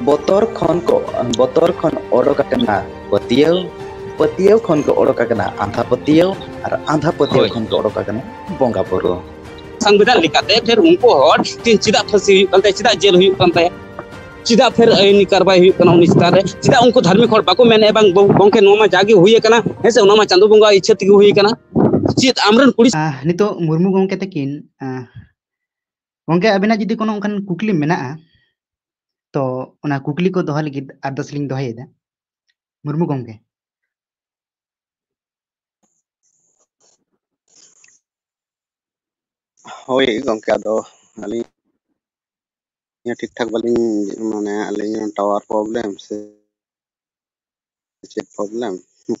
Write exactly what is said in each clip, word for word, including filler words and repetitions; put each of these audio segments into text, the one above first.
ᱵᱚᱛᱚᱨ ᱠᱷᱚᱱ ᱠᱚ ᱵᱚᱛᱚᱨ ᱠᱷᱚᱱ ᱚᱰᱚᱠ ᱟᱠᱟᱱᱟ ᱯᱟᱹᱛᱭᱟᱹᱣ, ᱯᱟᱹᱛᱭᱟᱹᱣ ᱠᱷᱚᱱ ᱠᱚ ᱚᱰᱚᱠ ᱟᱠᱟᱱᱟ ᱟᱸᱫᱷᱟ ᱯᱟᱹᱛᱭᱟᱹᱣ, ᱟᱨ ᱟᱸᱫᱷᱟ ᱯᱟᱹᱛᱭᱟᱹᱣ ᱦᱳᱭ᱾ ᱠᱷᱚᱱ ᱠᱚ ᱚᱰᱚᱠ ᱟᱠᱟᱱᱟ ᱵᱚᱸᱜᱟ ᱵᱩᱨᱩ᱾ ᱥᱚᱝᱵᱤᱫᱷᱟᱱ ᱞᱮᱠᱟᱛᱮ ᱯᱷᱮᱨ ᱩᱱᱠᱩ ᱦᱚᱲ ᱛᱤᱱ ᱪᱮᱫᱟᱜ ᱯᱷᱟᱹᱥᱤ ᱦᱩᱭᱩᱜ ᱠᱟᱱ ᱛᱟᱭᱟ, ᱪᱮᱫᱟᱜ ᱡᱮᱞ ᱦᱩᱭᱩᱜ ᱠᱟᱱ ᱛᱟᱭᱟ, ᱪᱮᱫᱟᱜ ᱯᱷᱮᱨ ᱟᱹᱭᱤᱱᱤ ᱠᱟᱨᱵᱟᱭ ᱦᱩᱭᱩᱜ ᱠᱟᱱᱟ ᱩᱱᱤ ᱪᱮᱛᱟᱱ ᱨᱮ, ᱪᱮᱫᱟᱜ ᱩᱱᱠᱩ ᱫᱷᱟᱨᱢᱤᱠ ᱦᱚᱲ ᱵᱟᱠᱚ ᱢᱮᱱᱮᱫᱼᱟ, "ᱵᱟᱝ ᱵᱟᱹᱵᱩ, ᱜᱚᱢᱠᱮ, ᱱᱚᱣᱟ ᱢᱟ ᱡᱟᱜᱮ ᱦᱩᱭ ᱟᱠᱟᱱᱟ, ᱦᱮᱸ ᱥᱮ, ᱚᱱᱟ ᱢᱟ ᱪᱟᱸᱫᱳ ᱵᱚᱸᱜᱟ ᱤᱪᱪᱷᱟᱹ ᱛᱮᱜᱮ ᱦᱩᱭ ᱟᱠᱟᱱᱟ"? ᱪᱮᱫ ᱟᱢᱨᱮᱱ ᱠᱩᱲᱤ ᱟᱦ, ᱱᱤᱛᱚᱜ ᱢᱩᱨᱢᱩ ᱜᱚᱢᱠᱮ ᱛᱟᱹᱠᱤᱱ, ᱟᱦ, ᱜᱚᱢᱠᱮ, ᱟᱵᱤᱱᱟᱜ ᱡᱩᱫᱤ ᱠᱳᱱᱳ ᱚᱱᱠᱟᱱ ᱠᱩᱠᱞᱤ ᱢᱮᱱᱟᱜᱼᱟ, ᱛᱚ ᱚᱱᱟ ᱠᱩᱠᱞᱤ ᱠᱚ ᱫᱚᱦᱚ ᱞᱟᱹᱜᱤᱫ ᱟᱨᱫᱟᱥ ᱞᱤᱧ ᱫᱚᱦᱚᱭᱮᱫᱟ, ᱢᱩᱨᱢᱩ ᱜᱚᱢᱠᱮ᱾ ᱦᱳᱭ ᱜᱚᱢᱠᱮ, ᱟᱫᱚ ᱟᱹᱞᱤᱧ ᱴᱷᱤᱠ ᱴᱷᱟᱠ ᱵᱟᱹᱞᱤᱧ, ᱢᱟᱱᱮ, ᱟᱹᱞᱤᱧ ᱴᱟᱣᱟᱨ ᱯᱨᱚᱵᱞᱮᱢ ᱥᱮ ᱪᱮᱫ ᱯᱨᱚᱵᱞᱮᱢ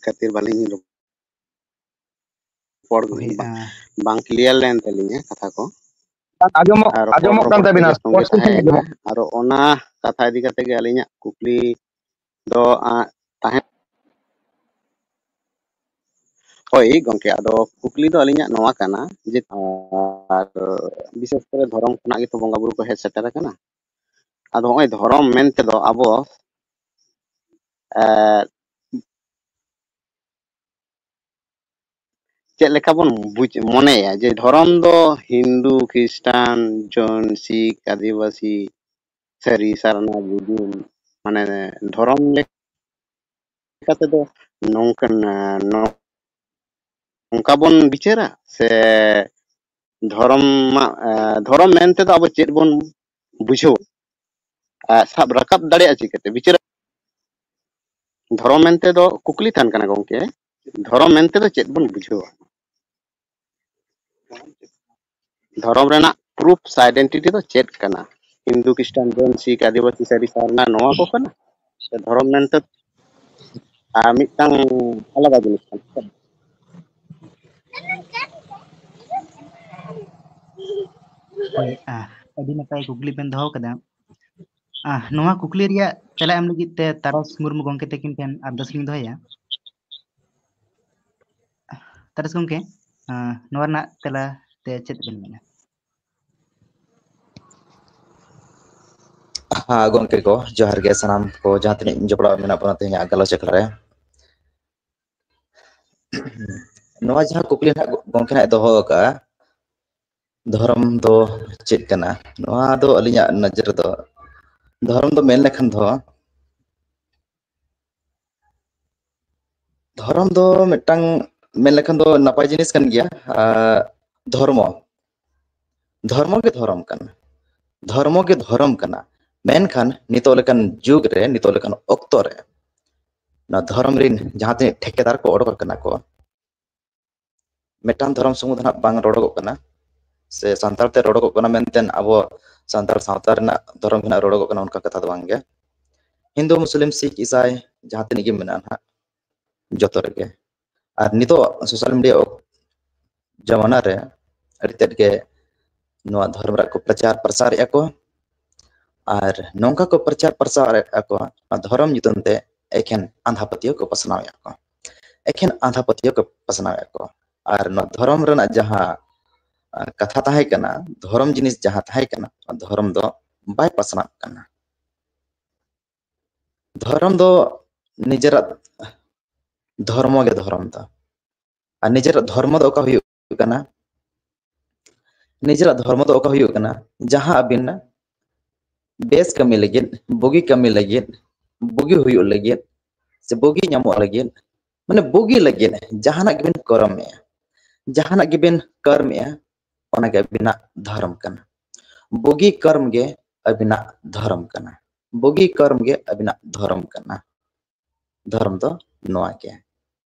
ᱠᱷᱟᱹᱛᱤᱨ ᱵᱟᱹᱞᱤᱧ ᱨᱚᱯᱚᱲ, ᱦᱳᱭ, ᱵᱟ-, ᱟᱸ᱾ ᱵᱟᱝ ᱠᱞᱤᱭᱟᱨ ᱞᱮᱱ ᱛᱟᱹᱞᱤᱧᱟ ᱠᱟᱛᱷᱟ ᱠᱚ᱾ ᱟᱸᱡᱚᱢᱚᱜ, ᱟᱨ ᱨᱚᱯᱚᱲ ᱟᱸᱡᱚᱢᱚᱜ ᱨᱚᱯᱚᱲ ᱠᱟᱱ ᱛᱟᱹᱵᱤᱱᱟ, ᱛᱮᱜᱮ ᱥᱚᱸᱜᱮ ᱥᱯᱚᱥᱴᱚ ᱥᱟᱺᱦᱤᱡ ᱛᱟᱦᱮᱸᱭᱮᱱᱟ᱾ ᱟᱸᱡᱚᱢᱚᱜ᱾ ᱟᱨ ᱚᱱᱟ ᱠᱟᱛᱷᱟ ᱤᱫᱤ ᱠᱟᱛᱮ ᱜᱮ ᱟᱹᱞᱤᱧᱟᱜ ᱠᱩᱠᱞᱤ ᱫᱚ, ᱟᱸ, ᱛᱟᱦᱮᱸ ᱦᱳᱭ ᱜᱚᱢᱠᱮ, ᱟᱫᱚ ᱠᱩᱠᱞᱤ ᱫᱚ ᱟᱹᱞᱤᱧᱟᱜ ᱱᱚᱣᱟ ᱠᱟᱱᱟ ᱡᱮ, ᱟᱨ ᱵᱤᱥᱮᱥ ᱠᱚᱨᱮ ᱫᱷᱚᱨᱚᱢ ᱠᱷᱚᱱᱟᱜ ᱜᱮᱛᱚ ᱵᱚᱸᱜᱟ ᱵᱩᱨᱩ ᱠᱚ ᱦᱮᱡ ᱥᱮᱴᱮᱨ ᱟᱠᱟᱱᱟ᱾ ᱟᱫᱚ ᱱᱚᱜᱼᱚᱭ ᱫᱷᱚᱨᱚᱢ ᱢᱮᱱ ᱛᱮᱫᱚ ᱟᱵᱚ, ᱮ, ᱪᱮᱫ ᱞᱮᱠᱟ ᱵᱚᱱ ᱵᱩᱡᱽ, ᱢᱚᱱᱮᱭᱟ ᱡᱮ ᱫᱷᱚᱨᱚᱢ ᱫᱚ ᱦᱤᱱᱫᱩ, ᱠᱷᱨᱤᱥᱴᱟᱱ, ᱡᱚᱭᱱ, ᱥᱤᱠᱷ, ᱟᱹᱫᱤᱵᱟᱹᱥᱤ, ᱥᱟᱹᱨᱤ, ᱥᱟᱨᱱᱟ, ᱵᱩᱫᱷᱤ, ᱢᱟᱱᱮ ᱫᱷᱚᱨᱚᱢ ᱞᱮᱠᱟ ᱛᱮᱫᱚ ᱱᱚᱝᱠᱟᱱ, ᱱᱚᱝᱠᱟ ᱵᱚᱱ ᱵᱤᱪᱟᱹᱨᱟ ᱥᱮ ᱫᱷᱚᱨᱚᱢ ᱢᱟ, ᱮ, ᱫᱷᱚᱨᱚᱢ ᱢᱮᱱᱛᱮ ᱫᱚ ᱟᱵᱚ ᱪᱮᱫ ᱵᱚᱱ ᱵᱩᱡᱷᱟᱹᱣᱟ? ᱮ, ᱥᱟᱵ ᱨᱟᱠᱟᱵ ᱫᱟᱲᱮᱭᱟᱜᱼᱟ ᱪᱤᱠᱟᱹᱛᱮ? ᱵᱤᱪᱟᱹᱨ ᱫᱷᱚᱨᱚᱢ ᱢᱮᱱᱛᱮ ᱫᱚ ᱠᱩᱠᱞᱤ ᱛᱟᱦᱮᱱ ᱠᱟᱱᱟ ᱜᱚᱢᱠᱮ, ᱫᱷᱚᱨᱚᱢ ᱢᱮᱱᱛᱮ ᱫᱚ ᱪᱮᱫ ᱵᱚᱱ ᱵᱩᱡᱷᱟᱹᱣᱟ? ᱫᱷᱚᱨᱚᱢ ᱨᱮᱱᱟᱜ ᱯᱨᱩᱯᱷ ᱥᱮ ᱟᱭᱰᱮᱱᱴᱤᱴᱤ ᱫᱚ ᱪᱮᱫ ᱠᱟᱱᱟ? ᱦᱤᱱᱫᱩ, ᱠᱷᱨᱤᱥᱴᱟᱱ, ᱡᱚᱭᱱ, ᱥᱤᱠᱷ, ᱟᱹᱫᱤᱵᱟᱹᱥᱤ, ᱥᱟᱹᱨᱤ, ᱥᱟᱨᱱᱟ, ᱱᱚᱣᱟ ᱠᱚ ᱠᱟᱱᱟ? ᱥᱮ ᱫᱷᱚᱨᱚᱢ ᱢᱮᱱᱛᱮ ᱟᱨ ᱢᱤᱫᱴᱟᱝ ᱟᱞᱟᱫᱟ ᱡᱤᱱᱤᱥ ᱠᱟᱱᱟ? ᱦᱳᱭ, ᱟᱦ, ᱟᱹᱰᱤ ᱱᱟᱯᱟᱭ ᱠᱩᱠᱞᱤ ᱵᱮᱱ ᱫᱚᱦᱚ ᱠᱟᱫᱟ᱾ ᱟᱦ, ᱱᱚᱣᱟ ᱠᱩᱠᱞᱤ ᱨᱮᱭᱟᱜ ᱛᱮᱞᱟ ᱮᱢ ᱞᱟᱹᱜᱤᱫ ᱛᱮ ᱛᱟᱨᱟᱥ ᱢᱩᱨᱢᱩ ᱜᱚᱢᱠᱮ ᱛᱟᱹᱠᱤᱱ ᱴᱷᱮᱱ ᱟᱨᱫᱟᱥ ᱞᱤᱧ ᱫᱚᱦᱚᱭᱟ᱾ ᱛᱟᱨᱟᱥ ᱜᱚᱢᱠᱮ, ᱟᱦ, ᱱᱚᱣᱟ ᱨᱮᱱᱟᱜ ᱛᱮᱞᱟ ᱛᱮ ᱪᱮᱫ ᱵᱮᱱ ᱢᱮᱱᱟ? ᱦᱮᱸ ᱜᱚᱢᱠᱮ ᱠᱚ, ᱡᱚᱦᱟᱨ ᱜᱮ ᱥᱟᱱᱟᱢ ᱠᱚ, ᱡᱟᱦᱟᱸ ᱛᱤᱱᱟᱹᱜ ᱡᱚᱯᱲᱟᱣ ᱢᱮᱱᱟᱜ ᱵᱚᱱᱟ ᱛᱮᱦᱮᱧᱟᱜ ᱜᱟᱞᱚᱪ ᱟᱠᱷᱲᱟ ᱨᱮ᱾ ᱱᱚᱣᱟ ᱡᱟᱦᱟᱸ ᱠᱩᱠᱞᱤ ᱱᱟᱦᱟᱜ ᱜᱚᱢᱠᱮ ᱱᱟᱦᱟᱜ ᱫᱚᱦᱚ ᱟᱠᱟᱫᱼᱟ, ᱫᱷᱚᱨᱚᱢ ᱫᱚ ᱪᱮᱫ ᱠᱟᱱᱟ? ᱱᱚᱣᱟ ᱫᱚ ᱟᱹᱞᱤᱧᱟᱜ ᱱᱚᱡᱚᱨ ᱨᱮᱫᱚ ᱫᱷᱚᱨᱚᱢ ᱫᱚ ᱢᱮᱱ ᱞᱮᱠᱷᱟᱱ ᱫᱚ, ᱫᱷᱚᱨᱚᱢ ᱫᱚ ᱢᱤᱫᱴᱟᱝ ᱢᱮᱱ ᱞᱮᱠᱷᱟᱱ ᱫᱚ ᱱᱟᱯᱟᱭ ᱡᱤᱱᱤᱥ ᱠᱟᱱ ᱜᱮᱭᱟ᱾ ᱟᱨ ᱫᱷᱚᱨᱢᱚ, ᱫᱷᱚᱨᱢᱚ ᱜᱮ ᱫᱷᱚᱨᱚᱢ ᱠᱟᱱᱟ, ᱫᱷᱚᱨᱢᱚ ᱜᱮ ᱫᱷᱚᱨᱚᱢ ᱠᱟᱱᱟ᱾ ᱢᱮᱱᱠᱷᱟᱱ ᱱᱤᱛᱚᱜ ᱞᱮᱠᱟᱱ ᱡᱩᱜᱽ ᱨᱮ, ᱱᱤᱛᱚᱜ ᱞᱮᱠᱟᱱ ᱚᱠᱛᱚ ᱨᱮ, ᱱᱚᱣᱟ ᱫᱷᱚᱨᱚᱢ ᱨᱤᱱ ᱡᱟᱦᱟᱸ ᱛᱤᱱᱟᱹᱜ ᱴᱷᱮᱠᱮᱫᱟᱨ ᱠᱚ ᱚᱰᱚᱠ ᱟᱠᱟᱱᱟ ᱠᱚ, ᱢᱤᱫᱴᱟᱝ ᱫᱷᱚᱨᱚᱢ ᱥᱩᱢᱩᱝ ᱫᱚ ᱱᱟᱜ ᱵᱟᱝ ᱨᱚᱲᱚᱜᱚᱜ ᱠᱟᱱᱟ, ᱥᱮ ᱥᱟᱱᱛᱟᱲ ᱛᱮ ᱨᱚᱲᱚᱜᱚᱜ ᱠᱟᱱᱟ ᱢᱮᱱᱛᱮ ᱟᱵᱚ ᱥᱟᱱᱛᱟᱲ ᱥᱟᱶᱛᱟ ᱨᱮᱱᱟᱜ ᱫᱷᱚᱨᱚᱢ ᱜᱮ ᱱᱟᱜ ᱨᱚᱲᱚᱜᱚᱜ ᱠᱟᱱᱟ, ᱚᱱᱠᱟ ᱠᱟᱛᱷᱟ ᱫᱚ ᱵᱟᱝ ᱜᱮ᱾ ᱦᱤᱱᱫᱩ, ᱢᱩᱥᱞᱤᱢ, ᱥᱤᱠᱷ, ᱤᱥᱟᱭ ᱡᱟᱦᱟᱸ ᱛᱤᱱᱟᱹᱜ ᱜᱮ ᱢᱮᱱᱟᱜᱼᱟ ᱱᱟᱜ, ᱡᱚᱛᱚ ᱨᱮᱜᱮ᱾ ᱟᱨ ᱱᱤᱛᱚᱜ ᱥᱳᱥᱟᱞ ᱢᱤᱰᱤᱭᱟ ᱡᱟᱢᱟᱱᱟ ᱨᱮ ᱟᱹᱰᱤ ᱛᱮᱫ ᱜᱮ ᱱᱚᱣᱟ ᱫᱷᱚᱨᱚᱢ ᱨᱮᱭᱟᱜ ᱠᱚ ᱯᱨᱚᱪᱟᱨ ᱯᱨᱚᱥᱟᱨᱮᱫᱼᱟ ᱠᱚ᱾ ᱟᱨ ᱱᱚᱝᱠᱟ ᱠᱚ ᱯᱨᱚᱪᱟᱨ ᱯᱨᱚᱥᱟᱨᱮᱫᱼᱟ ᱠᱚ, ᱱᱚᱣᱟ ᱫᱷᱚᱨᱚᱢ ᱧᱩᱛᱩᱢ ᱛᱮ ᱮᱠᱷᱮᱱ ᱟᱸᱫᱷᱟ ᱯᱟᱹᱛᱭᱟᱹᱣ ᱠᱚ ᱯᱟᱥᱱᱟᱣᱮᱫᱼᱟ ᱠᱚ, ᱮᱠᱷᱮᱱ ᱟᱸᱫᱷᱟ ᱯᱟᱹᱛᱭᱟᱹᱣ ᱠᱚ ᱯᱟᱥᱱᱟᱣᱮᱫᱼᱟ ᱠᱚ᱾ ᱟᱨ ᱱᱚᱣᱟ ᱫᱷᱚᱨᱚᱢ ᱨᱮᱱᱟᱜ ᱡᱟᱦᱟᱸ, ᱟᱸ, ᱠᱟᱛᱷᱟ ᱛᱟᱦᱮᱸ ᱠᱟᱱᱟ, ᱫᱷᱚᱨᱚᱢ ᱡᱤᱱᱤᱥ ᱡᱟᱦᱟᱸ ᱛᱟᱦᱮᱸ ᱠᱟᱱᱟ, ᱚᱱᱟ ᱫᱷᱚᱨᱚᱢ ᱫᱚ ᱵᱟᱭ ᱯᱟᱥᱱᱟᱜ ᱠᱟᱱᱟ᱾ ᱫᱷᱚᱨᱚᱢ ᱫᱚ ᱱᱤᱡᱮᱨᱟᱜ ᱫᱷᱚᱨᱢᱚ ᱜᱮ ᱫᱷᱚᱨᱚᱢ ᱫᱚ᱾ ᱟᱨ ᱱᱤᱡᱮᱨᱟᱜ ᱫᱷᱚᱨᱢᱚ ᱫᱚ ᱚᱠᱟ ᱦᱩᱭᱩᱜ ᱠᱟᱱᱟ? ᱱᱤᱡᱮᱨᱟᱜ ᱫᱷᱚᱨᱢᱚ ᱫᱚ ᱚᱠᱟ ᱦᱩᱭᱩᱜ ᱠᱟᱱᱟ? ᱡᱟᱦᱟᱸ ᱟᱹᱵᱤᱱ ᱵᱮᱥ ᱠᱟᱹᱢᱤ ᱞᱟᱹᱜᱤᱫ, ᱵᱩᱜᱤ ᱠᱟᱹᱢᱤ ᱞᱟᱹᱜᱤᱫ, ᱵᱩᱜᱤ ᱦᱩᱭᱩᱜ ᱞᱟᱹᱜᱤᱫ, ᱥᱮ ᱵᱩᱜᱤ ᱧᱟᱢᱚᱜ ᱞᱟᱹᱜᱤᱫ, ᱢᱟᱱᱮ ᱵᱩᱜᱤ ᱞᱟᱹᱜᱤᱫ ᱡᱟᱦᱟᱱᱟᱜ ᱜᱮᱵᱤᱱ ᱠᱚᱨᱢᱮᱜᱼᱟ, ᱡᱟᱦᱟᱱᱟᱜ ᱜᱮᱵᱤᱱ ᱠᱚᱨᱢᱮᱜᱼᱟ, ᱚᱱᱟᱜᱮ ᱟᱹᱵᱤᱱᱟᱜ ᱫᱷᱚᱨᱚᱢ ᱠᱟᱱᱟ᱾ ᱵᱩᱜᱤ ᱠᱚᱨᱢ ᱜᱮ ᱟᱹᱵᱤᱱᱟᱜ ᱫᱷᱚᱨᱚᱢ ᱠᱟᱱᱟ᱾ ᱵᱩᱜᱤ ᱠᱚᱨᱢ ᱜᱮ ᱟᱹᱵᱤᱱᱟᱜ ᱫᱷᱚᱨᱚᱢ ᱠᱟᱱᱟ᱾ ᱫᱷᱚᱨᱚᱢ ᱫᱚ ᱱᱚᱣᱟ ᱜᱮ᱾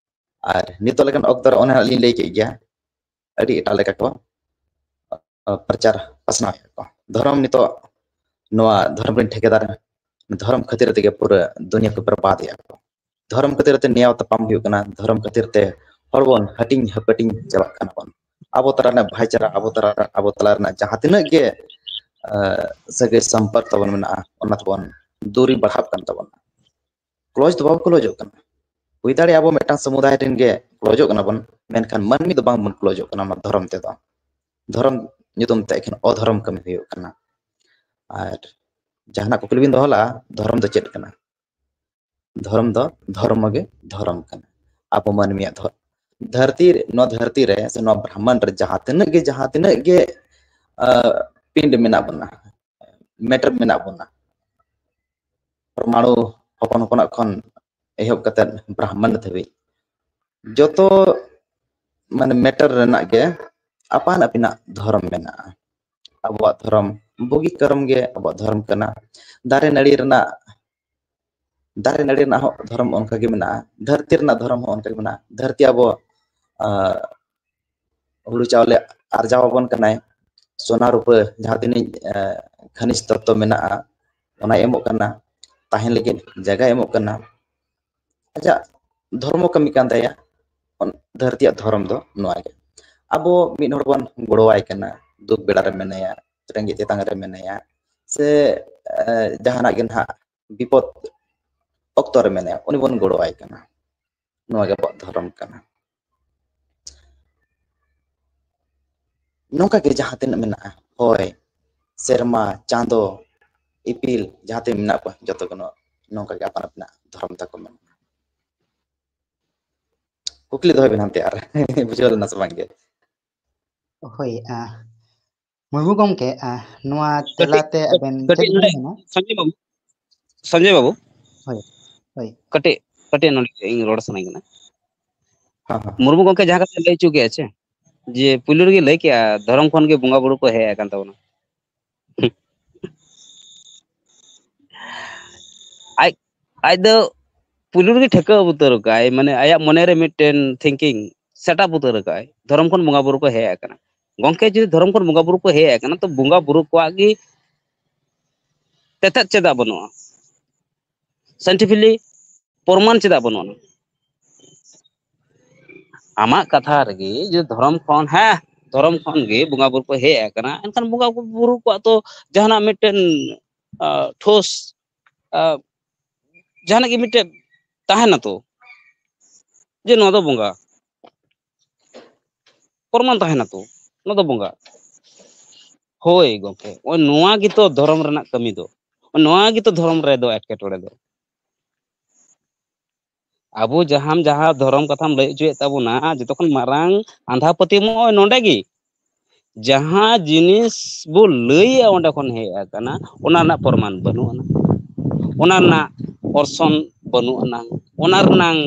ᱟᱨ ᱱᱤᱛᱚᱜ ᱞᱮᱠᱟᱱ ᱚᱠᱛᱚ ᱨᱮ ᱚᱱᱮ ᱦᱟᱸᱜ ᱞᱤᱧ ᱞᱟᱹᱭ ᱠᱮᱫ ᱜᱮᱭᱟ, ᱟᱹᱰᱤ ᱮᱴᱟᱜ ᱞᱮᱠᱟ ᱠᱚ, ᱟ, ᱯᱨᱚᱪᱟᱨ ᱯᱟᱥᱱᱟᱣᱮᱫᱼᱟ ᱠᱚ᱾ ᱫᱷᱚᱨᱚᱢ ᱱᱤᱛᱚᱜ ᱱᱚᱣᱟ ᱫᱷᱚᱨᱚᱢ ᱨᱮᱱ ᱴᱷᱮᱠᱮᱫᱟᱨ ᱫᱷᱚᱨᱚᱢ ᱠᱷᱟᱹᱛᱤᱨ ᱛᱮᱜᱮ ᱯᱩᱨᱟᱹ ᱫᱩᱱᱤᱭᱟᱹ ᱠᱚ ᱵᱮᱨᱵᱟᱫ ᱮᱫᱼᱟ ᱠᱚ᱾ ᱫᱷᱚᱨᱚᱢ ᱠᱷᱟᱹᱛᱤᱨ ᱛᱮ ᱱᱮᱭᱟᱣ ᱛᱟᱯᱟᱢ ᱦᱩᱭᱩᱜ ᱠᱟᱱᱟ, ᱫᱷᱚᱨᱚᱢ ᱠᱷᱟᱹᱛᱤᱨ ᱛᱮ ᱦᱚᱲ ᱵᱚᱱ ᱦᱟᱹᱴᱤᱧ ᱦᱟᱹᱯᱟᱹᱴᱤᱧ ᱪᱟᱵᱟᱜ ᱠᱟᱱᱟ ᱵᱚᱱ᱾ ᱟᱵᱚ ᱛᱟᱞᱟ ᱨᱮᱱᱟᱜ ᱵᱷᱟᱭᱪᱟᱨᱟ, ᱟᱵᱚ ᱛᱟᱞᱟ ᱨᱮ, ᱟᱵᱚ ᱛᱟᱞᱟ ᱨᱮᱱᱟᱜ ᱡᱟᱦᱟᱸ ᱛᱤᱱᱟᱹᱜ ᱜᱮ, ᱟ, ᱥᱟᱹᱜᱟᱹᱭ ᱥᱚᱢᱯᱚᱨᱠ ᱛᱟᱵᱚᱱ ᱢᱮᱱᱟᱜᱼᱟ, ᱚᱱᱟ ᱛᱟᱵᱚᱱ ᱫᱩᱨᱤ ᱵᱟᱲᱦᱟᱜ ᱠᱟᱱ ᱛᱟᱵᱚᱱᱟ᱾ ᱠᱞᱳᱡᱽ ᱫᱚ ᱵᱟᱵᱚ ᱠᱞᱳᱡᱚᱜ ᱠᱟᱱᱟ᱾ ᱦᱩᱭ ᱫᱟᱲᱮᱭᱟᱜᱼᱟ ᱟᱵᱚ ᱢᱤᱫᱴᱟᱝ ᱥᱚᱢᱩᱫᱟᱭ ᱨᱮᱱ ᱜᱮ ᱠᱞᱳᱡᱚᱜ ᱠᱟᱱᱟ ᱵᱚᱱ, ᱢᱮᱱᱠᱷᱟᱱ ᱢᱟᱹᱱᱢᱤ ᱫᱚ ᱵᱟᱝ ᱵᱚᱱ ᱠᱞᱳᱡᱚᱜ ᱠᱟᱱᱟ ᱚᱱᱟ ᱫᱷᱚᱨᱚᱢ ᱛᱮᱫᱚ᱾ ᱫᱷᱚᱨᱚᱢ ᱧᱩᱛᱩᱢ ᱛᱮ ᱮᱠᱷᱮᱱ ᱚᱫᱷᱚᱨᱚᱢ ᱠᱟᱹᱢᱤ ᱦᱩᱭᱩᱜ ᱠᱟᱱᱟ᱾ ᱟᱨ ᱡᱟᱦᱟᱱᱟᱜ ᱠᱩᱠᱞᱤ ᱵᱤᱱ ᱫᱚᱦᱚ ᱞᱟᱜᱼᱟ, ᱫᱷᱚᱨᱚᱢ ᱫᱚ ᱪᱮᱫ ᱠᱟᱱᱟ? ᱫᱷᱚᱨᱚᱢ ᱫᱚ ᱫᱷᱚᱨᱢᱚ ᱜᱮ ᱫᱷᱚᱨᱚᱢ ᱠᱟᱱᱟ᱾ ᱟᱵᱚ ᱢᱟᱹᱱᱢᱤᱭᱟᱜ ᱫᱷᱚᱨᱚᱢ, ᱫᱷᱟᱹᱨᱛᱤ ᱨᱮ, ᱱᱚᱣᱟ ᱫᱷᱟᱹᱨᱛᱤ ᱨᱮ ᱥᱮ ᱱᱚᱣᱟ ᱵᱨᱟᱦᱢᱟᱱᱰ ᱨᱮ ᱡᱟᱦᱟᱸ ᱛᱤᱱᱟᱹᱜ ᱜᱮ, ᱡᱟᱦᱟᱸ ᱛᱤᱱᱟᱹᱜ ᱜᱮ ᱟᱸ, ᱯᱤᱸᱰ ᱢᱮᱱᱟᱜ ᱵᱚᱱᱟ, ᱢᱮᱴᱟᱨ ᱢᱮᱱᱟᱜ ᱵᱚᱱᱟ, ᱯᱚᱨᱢᱟᱬᱩ ᱦᱚᱯᱚᱱ ᱦᱚᱯᱚᱱᱟᱜ ᱠᱷᱚᱱ ᱮᱦᱚᱵ ᱠᱟᱛᱮᱫ ᱵᱨᱟᱦᱢᱟᱱᱰ ᱫᱷᱟᱹᱵᱤᱡ, ᱡᱚᱛᱚ ᱢᱟᱱᱮ ᱢᱮᱴᱟᱨ ᱨᱮᱱᱟᱜ ᱜᱮ ᱟᱯᱟᱱ ᱟᱹᱯᱤᱱᱟᱜ ᱫᱷᱚᱨᱚᱢ ᱢᱮᱱᱟᱜᱼᱟ᱾ ᱟᱵᱚᱣᱟᱜ ᱫᱷᱚᱨᱚᱢ, ᱵᱩᱜᱤ ᱠᱟᱨᱚᱢ ᱜᱮ ᱟᱵᱚᱣᱟᱜ ᱫᱷᱚᱨᱚᱢ ᱠᱟᱱᱟ᱾ ᱫᱟᱨᱮ ᱱᱟᱹᱲᱤ ᱨᱮᱱᱟᱜ, ᱫᱟᱨᱮ ᱱᱟᱹᱲᱤ ᱨᱮᱱᱟᱜ ᱦᱚᱸ ᱫᱷᱚᱨᱚᱢ ᱚᱱᱠᱟ ᱜᱮ ᱢᱮᱱᱟᱜᱼᱟ᱾ ᱫᱷᱟᱹᱨᱛᱤ ᱨᱮᱱᱟᱜ ᱫᱷᱚᱨᱚᱢ ᱦᱚᱸ ᱚᱱᱠᱟ ᱜᱮ ᱢᱮᱱᱟᱜᱼᱟ᱾ ᱫᱷᱟᱹᱨᱛᱤ ᱟᱵᱚ, ᱟᱸ, ᱦᱩᱲᱩ ᱪᱟᱣᱞᱮ ᱟᱨᱡᱟᱣ ᱟᱵᱚᱱ ᱠᱟᱱᱟᱭ, ᱥᱚᱱᱟ ᱨᱩᱯᱟᱹ ᱡᱟᱦᱟᱸ ᱛᱤᱱᱟᱹᱜ, ᱟᱸ, ᱠᱷᱟᱱᱤᱡᱽ ᱛᱚᱛᱛᱚ ᱢᱮᱱᱟᱜᱼᱟ, ᱚᱱᱟᱭ ᱮᱢᱚᱜ ᱠᱟᱱᱟ, ᱛᱟᱦᱮᱱ ᱞᱟᱹᱜᱤᱫ ᱡᱟᱭᱜᱟᱭ ᱮᱢᱚᱜ ᱠᱟᱱᱟ᱾ ᱟᱡᱟᱜ ᱫᱷᱚᱨᱢᱚ ᱠᱟᱹᱢᱤ ᱠᱟᱱ ᱛᱟᱭᱟ᱾ ᱚᱱ-, ᱫᱷᱟᱹᱨᱛᱤᱭᱟᱜ ᱫᱷᱚᱨᱚᱢ ᱫᱚ ᱱᱚᱣᱟ ᱜᱮ᱾ ᱟᱵᱚ ᱢᱤᱫ ᱦᱚᱲ ᱵᱚᱱ ᱜᱚᱲᱚᱣᱟᱭ ᱠᱟᱱᱟ, ᱫᱩᱠ ᱵᱮᱲᱟ ᱨᱮ ᱢᱮᱱᱟᱭᱟ, ᱨᱮᱸᱜᱮᱡ ᱛᱮᱛᱟᱝ ᱨᱮ ᱢᱮᱱᱟᱭᱟ, ᱥᱮ, ᱮ, ᱡᱟᱦᱟᱱᱟᱜ ᱜᱮ ᱱᱟᱦᱟᱜ ᱵᱤᱯᱚᱫ ᱚᱠᱛᱚ ᱨᱮ ᱢᱮᱱᱟᱭᱟ, ᱩᱱᱤ ᱵᱚᱱ ᱜᱚᱲᱚᱣᱟᱭ ᱠᱟᱱᱟ᱾ ᱱᱚᱣᱟ ᱜᱮ ᱟᱵᱚᱣᱟᱜ ᱫᱷᱚᱨᱚᱢ ᱠᱟᱱᱟ᱾ ᱱᱚᱝᱠᱟ ᱜᱮ ᱡᱟᱦᱟᱸ ᱛᱤᱱᱟᱹᱜ ᱢᱮᱱᱟᱜᱼᱟ, ᱦᱚᱭ, ᱥᱮᱨᱢᱟ, ᱪᱟᱸᱫᱚ, ᱤᱯᱤᱞ, ᱡᱟᱦᱟᱸ ᱛᱤᱱᱟᱹᱜ ᱢᱮᱱᱟᱜ ᱠᱚᱣᱟ, ᱡᱚᱛᱚ ᱜᱮ ᱱᱚᱣᱟ, ᱱᱚᱝᱠᱟ ᱜᱮ ᱟᱯᱟᱱ ᱟᱹᱯᱤᱱᱟᱜ ᱫᱷᱚᱨᱚᱢ ᱛᱟᱠᱚ ᱢᱮᱱᱟᱜᱼᱟ᱾ ᱠᱩᱠᱞᱤ ᱫᱚᱦᱚᱭ ᱵᱮᱱ ᱦᱟᱱᱛᱮ ᱟᱨ ᱵᱩᱡᱷᱟᱹᱣ ᱞᱮᱱᱟ ᱥᱮ ᱵᱟᱝ ᱜᱮ? ᱦᱳᱭ, ᱟ, ᱢᱩᱨᱢᱩ ᱜᱚᱢᱠᱮ, ᱟ, ᱱᱚᱣᱟ ᱛᱮᱞᱟ ᱠᱟᱹᱴᱤᱡ, ᱛᱮ ᱟᱵᱮᱱ ᱠᱟᱹᱴᱤᱡ ᱪᱮᱫ ᱵᱮᱱ ᱱᱚᱰᱮ ᱢᱮᱱᱟ? ᱥᱚᱧᱡᱚᱭ ᱵᱟᱹᱵᱩ, ᱥᱚᱧᱡᱚᱭ ᱵᱟᱹᱵᱩ, ᱦᱳᱭ, ᱦᱳᱭ᱾ ᱠᱟᱹᱴᱤᱡ, ᱠᱟᱹᱴᱤᱡ ᱱᱚᱰᱮ ᱤᱧ ᱨᱚᱲ ᱥᱟᱱᱟᱧ ᱠᱟᱱᱟ᱾ ᱦᱮᱸ, ᱦᱮᱸ᱾ ᱢᱩᱨᱢᱩ ᱜᱚᱢᱠᱮ ᱡᱟᱦᱟᱸ ᱠᱟᱛᱷᱟ ᱞᱟᱹᱭ ᱦᱚᱪᱚ ᱠᱮᱫᱼᱟ ᱪᱮ, ᱡᱮ ᱯᱩᱭᱞᱩ ᱨᱮᱜᱮ ᱞᱟᱹᱭ ᱠᱮᱜᱼᱟ, ᱫᱷᱚᱨᱚᱢ ᱠᱷᱚᱱ ᱜᱮ ᱵᱚᱸᱜᱟ ᱵᱩᱨᱩ ᱠᱚ ᱦᱮᱡ ᱟᱠᱟᱱ ᱛᱟᱵᱚᱱᱟ᱾ ᱟᱡ, ᱟᱡ ᱫᱚ ᱯᱩᱭᱞᱩ ᱨᱮᱜᱮ ᱴᱷᱟᱹᱣᱠᱟᱹ ᱩᱛᱟᱹᱨ ᱠᱟᱜᱼᱟᱭ, ᱢᱟᱱᱮ ᱟᱭᱟᱜ ᱢᱚᱱᱮᱨᱮ ᱢᱤᱫᱴᱮᱱ thinking set up ᱩᱛᱟᱹᱨ ᱠᱟᱜᱼᱟᱭ, ᱫᱷᱚᱨᱚᱢ ᱠᱷᱚᱱ ᱵᱚᱸᱜᱟ ᱵᱩᱨᱩ ᱠᱚ ᱦᱮᱡ ᱟᱠᱟᱱᱟ᱾ ᱜᱚᱢᱠᱮ, ᱡᱩᱫᱤ ᱫᱷᱚᱨᱚᱢ ᱠᱷᱚᱱ ᱵᱚᱸᱜᱟ ᱵᱩᱨᱩ ᱠᱚ ᱦᱮᱡ ᱟᱠᱟᱱᱟ, ᱛᱚ ᱵᱚᱸᱜᱟ ᱵᱩᱨᱩ ᱠᱚᱣᱟᱜ ᱜᱮ ᱛᱮᱛᱮᱫ ᱪᱮᱫᱟᱜ ᱵᱟᱹᱱᱩᱜᱼᱟ? Scientifically ᱯᱨᱚᱢᱟᱱ ᱪᱮᱫᱟᱜ ᱵᱟᱹᱱᱩᱜᱼᱟ? ᱟᱢᱟᱜ ᱠᱟᱛᱷᱟ ᱨᱮᱜᱮ ᱡᱩᱫᱤ ᱫᱷᱚᱨᱚᱢ ᱠᱷᱚᱱ, ᱦᱮᱸ, ᱫᱷᱚᱨᱚᱢ ᱠᱷᱚᱱ ᱜᱮ ᱵᱚᱸᱜᱟ ᱵᱩᱨᱩ ᱠᱚ ᱦᱮᱡ ᱟᱠᱟᱱᱟ, ᱮᱱᱠᱷᱟᱱ ᱵᱚᱸᱜᱟ ᱵᱩᱨᱩ ᱠᱚᱣᱟᱜ ᱛᱚ ᱡᱟᱦᱟᱱᱟᱜ ᱢᱤᱫᱴᱮᱱ, ᱟ, ᱴᱷᱳᱥ, ᱟ, ᱡᱟᱦᱟᱱᱟᱜ ᱜᱮ ᱢᱤᱫᱴᱮᱱ ᱛᱟᱦᱮᱱᱟ ᱛᱚ, ᱡᱮ ᱱᱚᱣᱟ ᱫᱚ ᱵᱚᱸᱜᱟ, ᱯᱨᱚᱢᱟᱱ ᱛᱟᱦᱮᱱᱟ ᱛᱚ, ᱱᱚᱣᱟ ᱫᱚ ᱵᱚᱸᱜᱟ᱾ ᱦᱳᱭ ᱜᱚᱢᱠᱮ, ᱱᱚᱜᱼᱚᱭ ᱱᱚᱣᱟ ᱜᱮᱛᱚ ᱫᱷᱚᱨᱚᱢ ᱨᱮᱱᱟᱜ ᱠᱟᱹᱢᱤ ᱫᱚ᱾ ᱱᱚᱣᱟ ᱜᱮᱛᱚ ᱫᱷᱚᱨᱚᱢ ᱨᱮᱫᱚ ᱮᱴᱠᱮᱴᱚᱬᱮ ᱫᱚ᱾ ᱟᱵᱚ ᱡᱟᱦᱟᱸ ᱡᱟᱦᱟᱸ ᱫᱷᱚᱨᱚᱢ ᱠᱟᱛᱷᱟᱢ ᱞᱟᱹᱭ ᱦᱚᱪᱚᱭᱮᱫ ᱛᱟᱵᱚᱱᱟ, ᱡᱚᱛᱚ ᱠᱷᱚᱱ ᱢᱟᱨᱟᱝ ᱟᱸᱫᱷᱟ ᱯᱟᱹᱛᱭᱟᱹᱣ ᱱᱚᱜᱼᱚᱭ ᱱᱚᱰᱮ ᱜᱮ, ᱡᱟᱦᱟᱸ ᱡᱤᱱᱤᱥ ᱵᱚ ᱞᱟᱹᱭᱟ ᱚᱸᱰᱮ ᱠᱷᱚᱱ ᱦᱮᱡ ᱟᱠᱟᱱᱟ, ᱚᱱᱟ ᱨᱮᱱᱟᱜ ᱯᱨᱚᱢᱟᱱ ᱵᱟᱹᱱᱩᱜ ᱟᱱᱟ, ᱚᱱᱟ ᱨᱮᱱᱟᱜ ᱚᱨᱥᱚᱝ ᱵᱟᱹᱱᱩᱜ ᱟᱱᱟᱝ, ᱚᱱᱟ ᱨᱮᱱᱟᱝ